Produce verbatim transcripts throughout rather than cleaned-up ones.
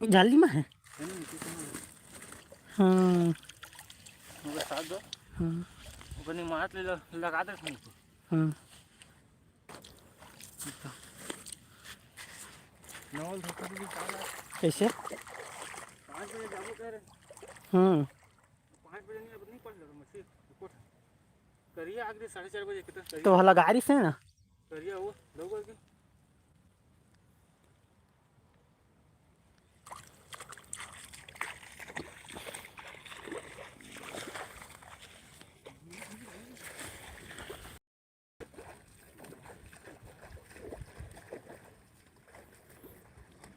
जाली में है। हाँ। ओकर साथ दो। हाँ। ओकर निमात ले ल-, लगा दे नहीं तो। हाँ। नवल धोखा भी काला। कैसे? पाँच बजे जाबो कर। हाँ। पाँच बजे नहीं, अब नहीं पहुँच लगा मछली। कोठा। करिया आगरे साढ़े चार बजे कितना करिया? तो हला गाड़ी से ना? करिया वो, लोगों के।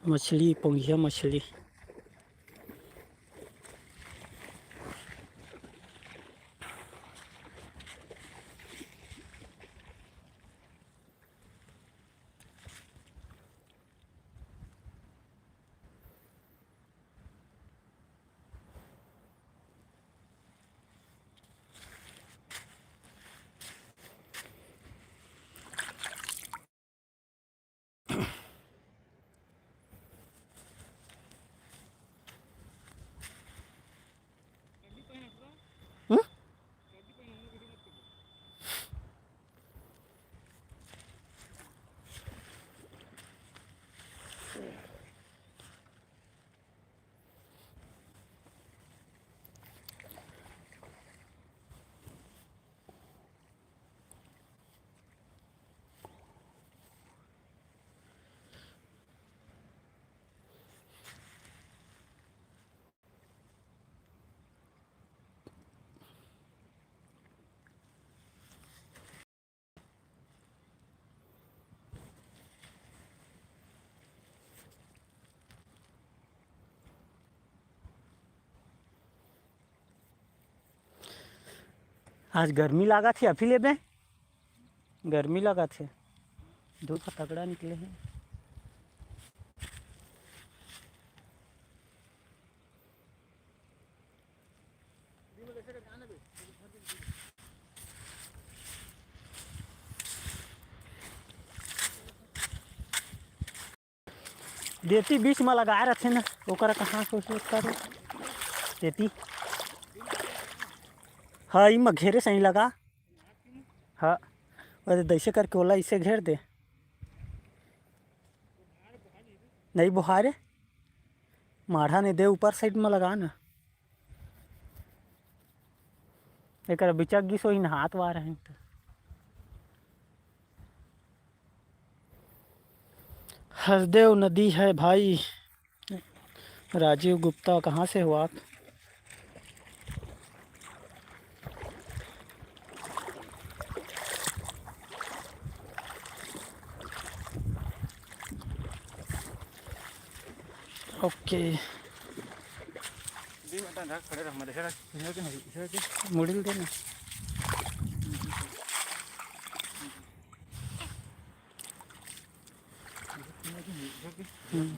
मछली, पोंगिया मछली। आज गर्मी लागत हे, अभी लेबे गर्मी लागत हे, धूप ह तगड़ा निकले हे। देती बीच में लगाए रथे ना, ओकर कहाँ से सोच करे देती। हाँ, इमा घेरे सही लगा। हाँ, बस दैसे करके ओला इसे घेर दे। नहीं बोहारे, माढ़ा नहीं दे, ऊपर साइड में लगा ना। एकर बिचक गिस होही न हाथ वार हे त। हसदेव नदी है भाई। राजीव गुप्ता कहाँ से हो आप? ओके। दो मिनट अंदर खड़े रह, मैं देखे रह, इधर के नहीं, इधर के। मुड़ी दे ना। हम्म।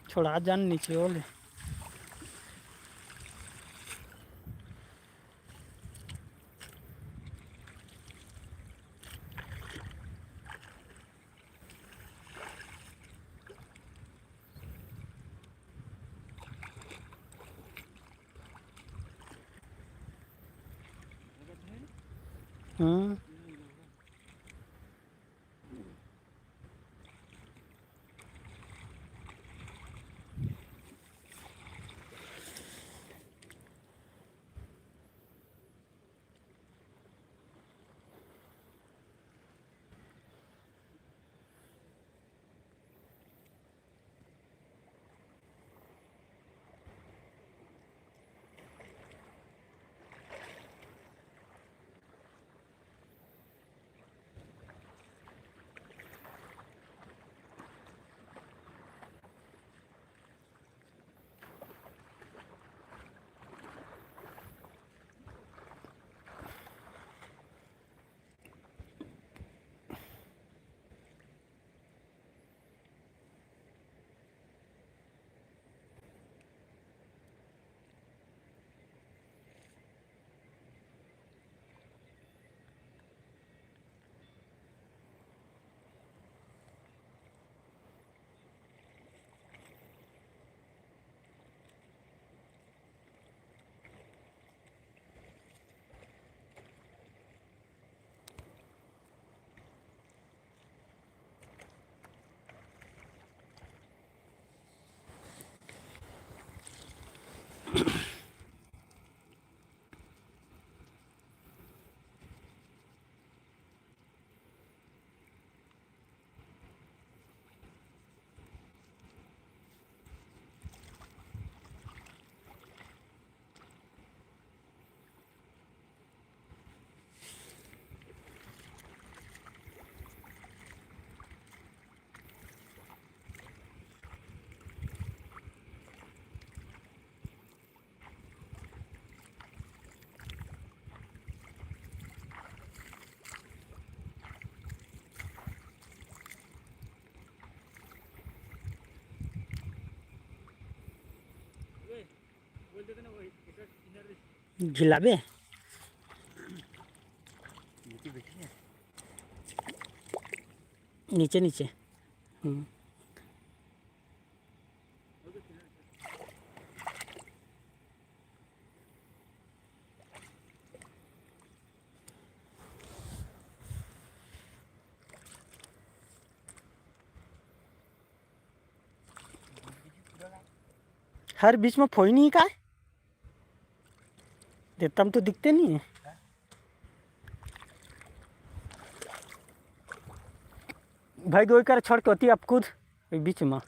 छोड़ा जान नीचे ओले। हम्म। घिलाबे। नीचे, नीचे। हम्म। हर बीच में फोई नहीं का? देता में तो दिखते नहीं है भाई, दो एकड़ छोड़ के होती आप खुद बीच में।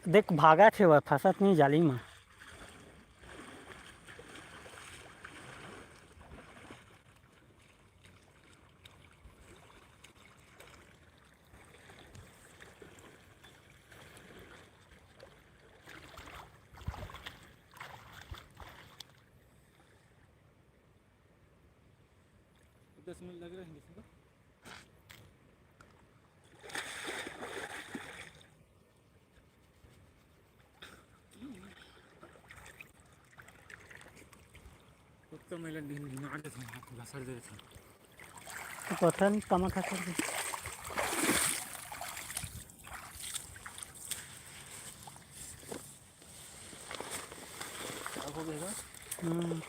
देख, भागत हे, वो फंसत नहीं जाली में। दस मिनट लग रहे हैं इसमें। कुत्ता मेला दिन दिन आ जाते हैं, हाथ घसर देते हैं। तो पता नहीं कमा खा कर। अब हो गया। हम्म।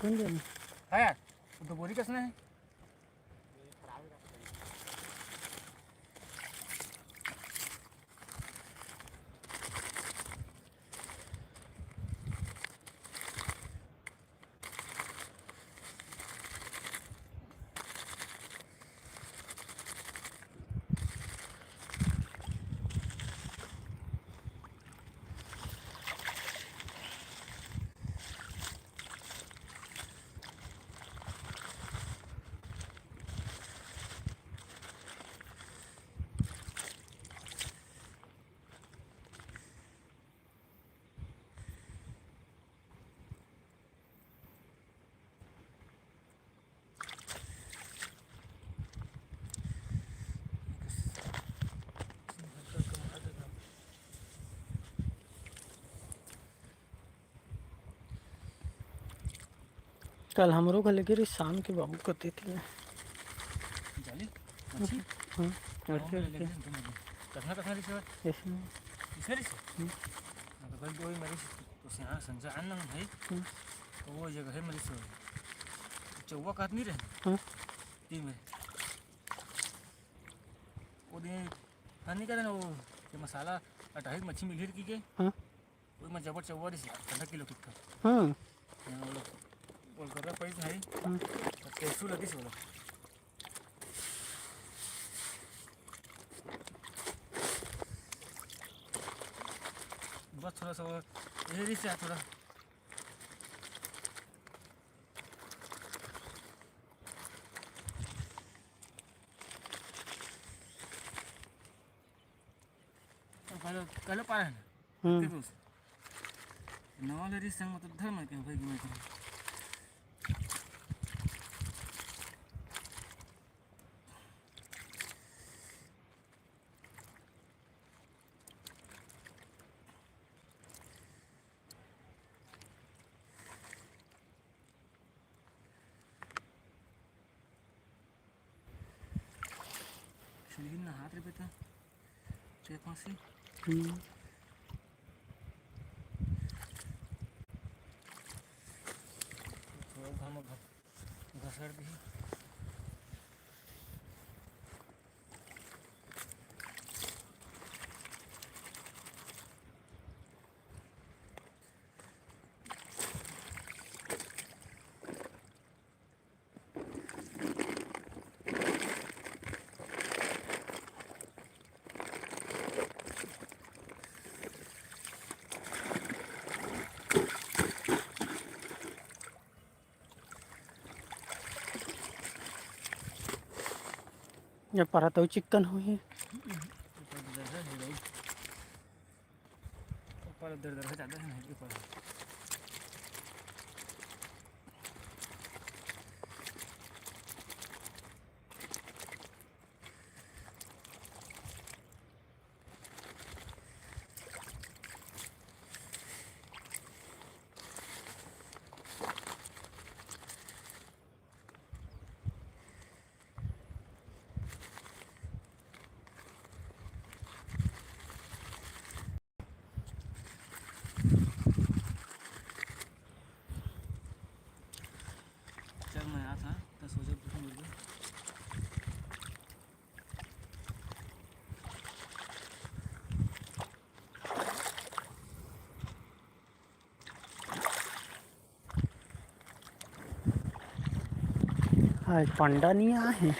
कौन जाने? हाँ यार, वो तो बोरी कसना है। कल हमरो घर लगे रही शाम के बाबू कते थी। जाली? मच्छी? हाँ, हाँ, लड़के, लड़के। कतना, कतना रिस हे? इसमें। इसमें रिस हे? हम्म। हाँ, तो भाई, दो ही मरीज, तो से यहाँ संजय आन ना भाई। हम्म। तो वो जगह है मरीज से। चौवा कहत नहीं रहे? हम्म। तीन में। वो दिन, हाँ, नहीं कहते ना, वो, ये मसाला, अटाही मच्छी मिली की के? हाँ। ओमा जबर चौवा रिस यार, आधा किलो कितना। हम्म। हाँ, वो लोग गोलगप्पा पड़ी भाई। हम्म। और टेस्टू लगी से बोला। बस थोड़ा सा वो, ये रिस यार थोड़ा। कल, कल पारा है ना? हम्म। फिर उस नवा ले रिस संग मतलब धर्म है क्या भाई, घूमे के? छुलही नहात रे बेटा, ते फांसी। हम्म। थोड़ा घाम घ-, घसर दी। ये पारा तो चिक्कन होही। ऊपर दर दर से ज्यादा है ना, ऊपर। चल, मैं आत हँव, दस बजे उठूँ बोल के। आज पंडा नहीं आए हैं।